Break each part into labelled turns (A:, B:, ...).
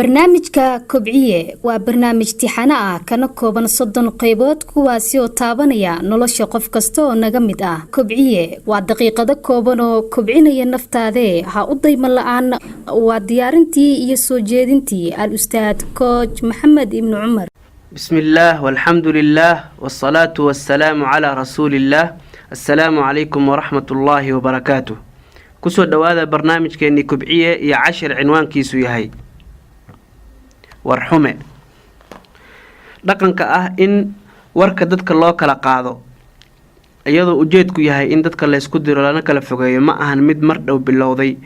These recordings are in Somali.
A: Barnaamijka Kobciye waa barnaamij tixano ah, kana kooban 30 qaybood, kuwaasi oo taabanaya nolosha qof kasta oo naga mid ah. Kobciye waa daqiiqado kooban oo kobcinaya naftaadee ha u daymo la-aan. Waa diyaarintii iyo soo jeedintii al-ustaad coach Maxamed Ibni Cumar.
B: بسم الله والحمد لله والصلاة والسلام على رسول الله. السلام عليكم ورحمة الله وبركاته. Kusoo dhowaada barnaamijkeenii Kobciye iyo cashir cinwaankiisu yahay "Warxume". Dhaqanka ah in warka dadka loo kala qaado iyadoo ujeedku yahay in dadka laysku diro lana kala fogeeyo ma ahan mid mar dhow bilowday.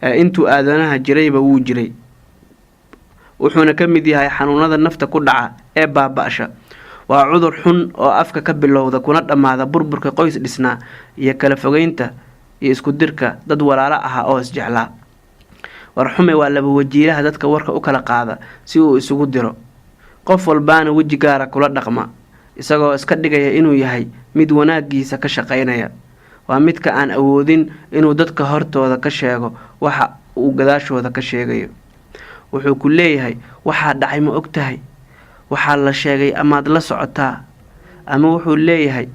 B: Intuu aadanaha jirayba wuu jiray, wuxuuna ka mid yahay xanuunada nafta ku dhaca ee baaba-sha. Waa cudur xun oo afka ka bilowda kuna dhammaada burburka qoys dhisnaa iyo kala fogeynta iyo isku dirka dad walaalo ah oo isjeclaa. Warxume waa laba wajiilaha dadka warka u kala qaada si uu isugu diro, qof walbaana weji gaara kula dhaqma, isagoo iska dhigaya inuu yahay mid wanaagiisa ka shaqaynaya. Waa midka aan awoodin inuu dadka hortooda ka sheego waxa uu gadaashooda ka sheegayo. Wuxuu ku leeyahay: "Waxaa dhacay ma og tahay? Waxaa la sheegay amaad la socotaa?" Ama wuxuu leeyahay: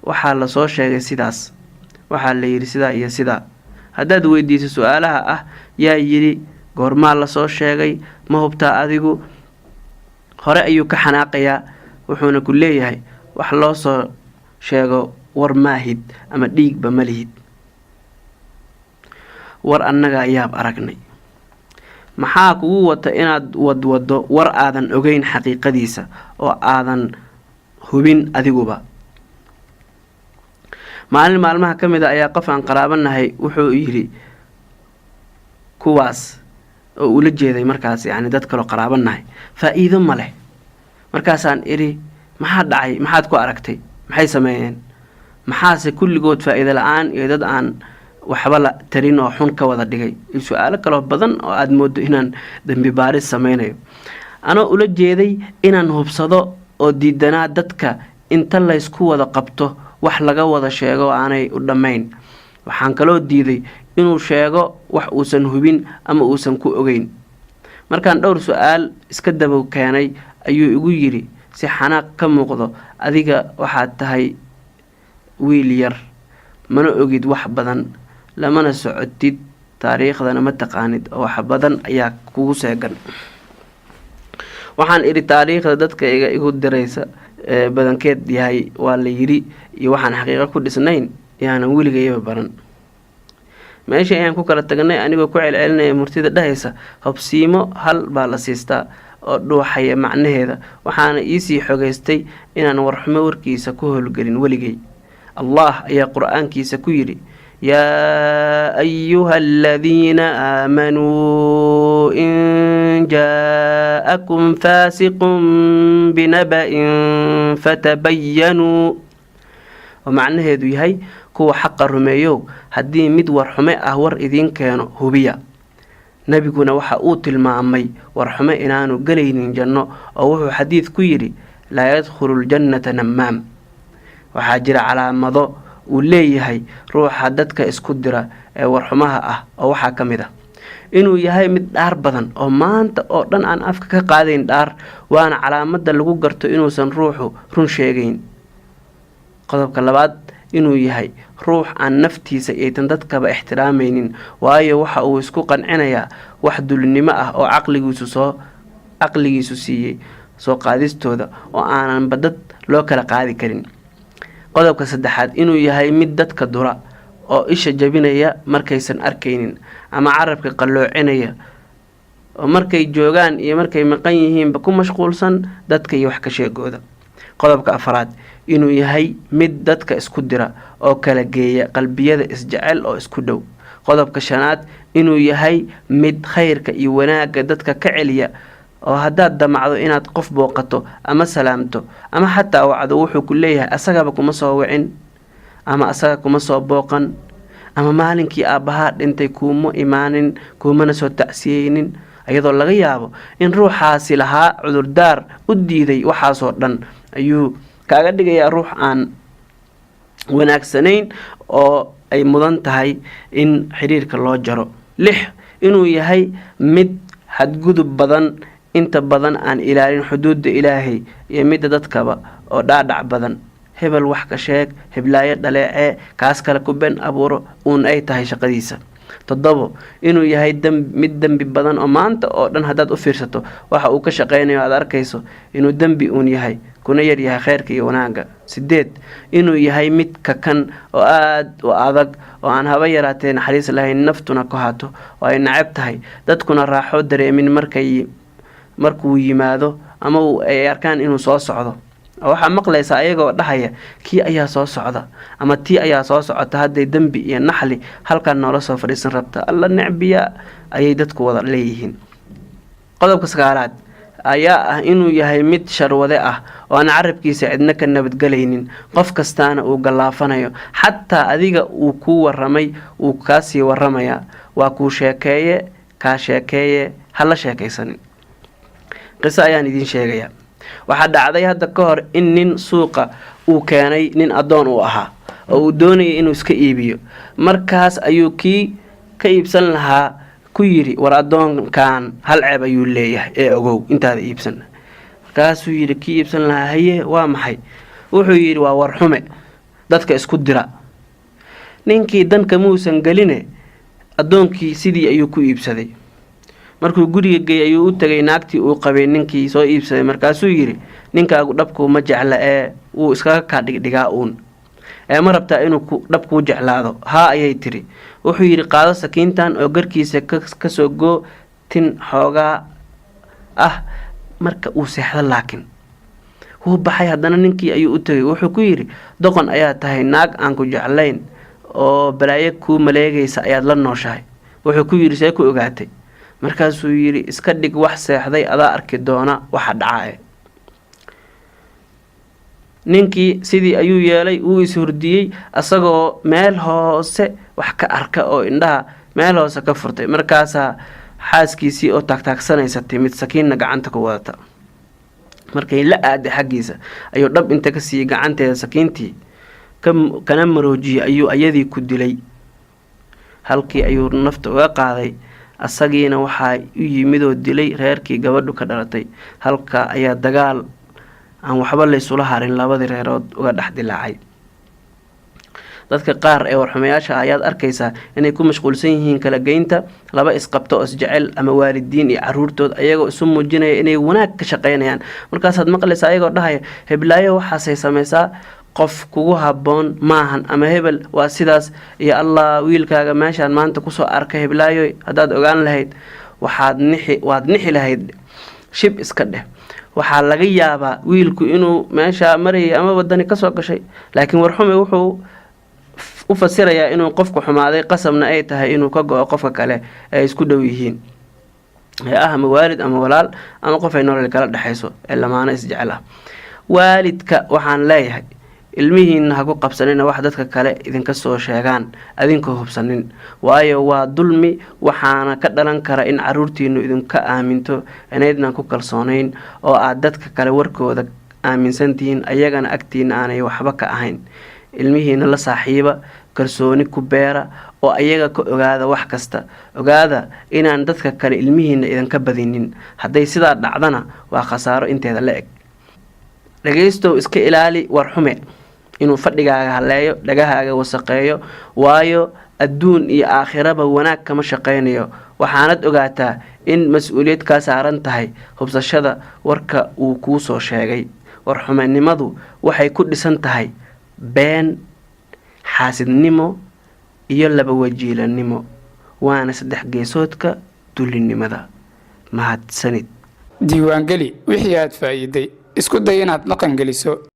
B: "Waxaa lasoo sheegay sidaas, waxaa la yidhi sidaa iyo sidaa." Haddaad weydiiso su-aalaha ah "Yaa yidhi? Goormaa lasoo sheegay? Ma hubtaa adigu?" hore ayuu ka xanaaqayaa, wuxuuna ku leeyahay: "Wax loo soo sheego war maahid ama dhiigba ma lihid." War annaga ayaab aragnay. Maxaa kugu wata inaad wadwado war aadan ogeyn xaqiiqadiisa oo aadan hubin adiguba? Maalin maalmaha ka mid a ayaa qof aan qaraabanahay wuxuu yidhi kuwaas oo ula jeeday markaas, yacni dad kaloo qaraabanahay, faa-iido ma leh. Markaasaan idhi: "Maxaa dhacay? Maxaad ku aragtay? Maxay sameeyeen? Maxaase kulligood faa-iido la-aan iyo dad aan waxba la tarin oo xun ka wada dhigay?" Iyo su-aalo kaloo badan oo aada moodo inaan dembi baaris sameynayo, anoo ula jeeday inaan hubsado oo diidanaa dadka inta laysku wada qabto wax laga wada sheego aanay u dhammayn. Waxaan kaloo diiday inuu sheego wax uusan hubin ama uusan ku ogeyn. Markaan dhowr su-aal iska daba keenay ayuu igu yidhi si xanaaq ka muuqdo: "Adiga waxaad tahay wiil yar, mana ogid wax badan, lamana socotid, taariikhdana ma taqaanid, oo wax badan ayaa kugu seegan." Waxaan idhi: "Taariikhda dadka igu diraysa badankeed yahay waa la yidhi iyo waxaan xaqiiqo ku dhisnayn, yaanan weligayaba baran." Meeshii ayaan ku kala tagnay, anigoo ku celcelinaya murtida dhahaysa "Hobsiimo hal baa la siistaa" oo dhuuxaya macnaheeda. Waxaana iisii xogeystay inaan warxumo warkiisa ku howlgelin weligay. Allah ayaa Qur-aankiisa ku yidhi: "يا أيها الذين آمنوا إن جاءكم فاسق بنبإ فتبينوا", oo macnaheedu yahay: kuwa xaqa rumeeyow, haddii mid warxume ah war idiin keeno, hubiya. Nebiguna waxa uu tilmaamay warxume inaanu gelaynin janno, oo wuxuu xadiid ku yidhi: "لا يدخل الجنة نمام." Waxaa jira calaamado uu leeyahay ruuxa dadka isku dira ee warxumaha ah, oo waxaa ka mid ah inuu yahay mid dhaar badan oo maanta oo dhan aan afka ka qaadayn dhaar, waana calaamada lagu garto inuusan ruuxu run sheegayn. Qodobka labaad, inuu yahay ruux aan naftiisa iytan dadkaba ixtiraamaynin, waayo waxa uu isku qancinayaa wax dulinimo ah oo caqligiisu siiyey soo qaadistooda oo aananba dad loo kala qaadi karin. Qodobka saddexaad, inuu yahay mid dadka dura oo isha jabinaya markaysan arkaynin ama carabka qalloocinaya, oo markay joogaan iyo markay maqan yihiinba ku mashquulsan dadka iyo wax ka sheegooda. Qodobka afraad, inuu yahay mid dadka isku dira oo kala geeya qalbiyada isjecel oo isku dhow. Qodobka shanaad, inuu yahay mid khayrka iyo wanaagga dadka ka celiya, oo haddaad damacdo inaad qof booqato ama salaamto ama xataa wacdo, wuxuu ku leeyahay: "Asagaba kuma soo wicin," ama "Asaga kuma soo booqan," ama "Maalinkii aabbahaa dhintay kuuma imaanin, kuumana soo tacsiyeynin," iyadoo laga yaabo in ruuxaasi lahaa cudurdaar u diiday. Waxaasoo dhan ayuu kaaga dhigayaa ruux aan wanaagsanayn oo ay mudan tahay in xiriirka loo jaro. Lix, inuu yahay mid xaqiiqada ka leexda oo aan Xadgudub badan, inta badan aan ilaalin xuduudda Ilaahay iyo midda dadkaba, oo dhaadhac badan. Hebel wax ka sheeg, heblaayo dhaleecee, kaas kale ku been abuuro uun ay tahay shaqadiisa. 7, inuu yahay mid dembi badan, oo maanta oo dhan haddaad u fiirsato waxa uu ka shaqeynayo aad arkayso inuu dembi uun yahay, kuna yaryahay kheyrka iyo wanaagga. 8, inuu yahay mid kakan oo aada u adag, oo aan haba yaraatee naxariis lahayn, naftuna ku hato oo ay nacab tahay, dadkuna raaxo dareemin markuu yimaado ama ay arkaan inuu soo socdo. Waxaa maqlaysaa ayagoo dhahaya, "Kii ayaa soo socda" ama "Tii ayaa soo socota, hadday dembi iyo naxli halkan noola soo fadhiisan rabta, Alla necbiya," ayay dadku wada leeyihiin. Qodobka sagaalaad ayaa ah inuu yahay mid sharwade ah oo aan carabkiisa cidna ka nabadgelaynin, qof kastaana uu gallaafanayo. Xataa adiga uu kuu waramay uu kaasii waramayaa. Waa kuu sheekeeye kaa sheekeeye, hala sheekaysanin. Qiso ayaan idiin sheegayaa. Waxaa dhacday hadda ka hor in nin suuqa uu keenay nin addoon uu ahaa oo uu doonayay inuu iska iibiyo. Markaas ayuu kii ka iibsan lahaa ku yidhi, "War, addoonkan hal ceeb ayuu leeyahay ee ogow intaada iibsan." Markaasuu yidhi kii iibsan lahaa, "Haye, waa maxay?" Wuxuu yidhi, "Waa warxume dadka isku dira." Ninkii danka muusan geline, addoonkii sidii ayuu ku iibsaday. Markuu guriga geeyey ayuu u tegay naagtii uu qabay ninkii soo iibsaday. Markaasuu yidhi, "Ninkaagu dhabkuu ma jecla ee wuu iskaga kaa dhigdhigaa uun, ee ma rabtaa inuu dhab kuu jeclaado?" "Haa," ayay tiri. Wuxuu yidhi, "Qaado sakiintan oo garkiisa kasoo goo tin xoogaa ah marka uu seexdo." Laakiin wuu baxay. Haddana ninkii ayuu u tegay. Wuxuu ku yidhi, "Doqon ayaa tahay, naag aan ku jeclayn oo balaayo kuu maleegaysa ayaad la nooshahay." Wuxuu ku yidhi, "See ku ogaatay?" Markaasuu yidhi, "Iska dhig wax seexday, adaa arki doona waxa dhacae." Ninkii sidii ayuu yeelay. Wuu is-hurdiyey asagoo meel hoose wax ka arka oo indhaha meel hoose ka furtay. Markaasaa xaaskiisii oo taagtaagsanaysa timid, sakiinna gacanta ku wadata. Markay la aaday xaggiisa ayuu dhab inta ka siiyey gacanteeda sakiintii, kana maroojiyey, ayuu ayadii ku dilay. Halkii ayuu nafta uga qaaday. Asagiina waxaa u yimidoo dilay reerkii gabadhu ka dhalatay. Halka ayaa dagaal aan waxba laysula harin labadii reerood uga dhex dilaacay. Dadka qaar ee warxumayaasha ayaad arkaysaa inay ku mashquulsan yihiin kala geynta laba isqabto oo isjecel ama waalidiin iyo caruurtood, ayagoo isu muujinaya inay wanaag ka shaqeynayaan. Markaasaad maqlaysaa ayagoo dhahaya, "Heblaayo waxaasay samaysaa, qof kugu habboon maahan," ama "Hebel waa sidaas," iyo "Allah, wiilkaaga meeshaan maanta kusoo arkay, heblaayoy, haddaad ogaan lahayd waxaad nixi, waad nixi lahayd." Shib iska dheh. Waxaa laga yaabaa wiilku inuu meesha marayay ama wadani kasoo gashay, laakiin warxume wuxuu u fasirayaa inuu qofku xumaaday, qasabna ay tahay inuu ka go-o qofka kale ee isku dhow yihiin, ee ah ama waalid ama walaal ama qof ay nolol kala dhexayso ee lamaano isjecel ah. Waalidka waxaan leeyahay, ilmihiina ha ku qabsanina wax dadka kale idinka soo sheegaan adinkoo hubsanin, waayo waa dulmi, waxaana ka dhalan kara in caruurtiinu idinka aaminto inaydnan ku kalsoonayn oo aad dadka kale warkooda aaminsantihiin, ayagana agtiina aanay waxba ka ahayn. Ilmihiina la saaxiiba, kalsooni ku beera oo ayaga ka ogaada wax kasta. Ogaada inaan dadka kale ilmihiina idinka badinin. Hadday sidaa dhacdana, waa khasaaro inteeda la eg. Dhagaystow, iska ilaali warxume inuu fadhigaaga haleeyo, dhagahaaga wasaqeeyo, waayo adduun iyo aakhiraba wanaag kama shaqaynayo. Waxaanad ogaataa in mas-uuliyad kaa saaran tahay hubsashada warka uu kuu soo sheegay. Warxumenimadu waxay ku dhisan tahay been, xaasidnimo iyo laba wajiilanimo, waana saddex geesoodka dullinimada. Mahadsanid.
C: Diiwaangeli wixii aad faa'iiday, isku day inaad dhaqan geliso.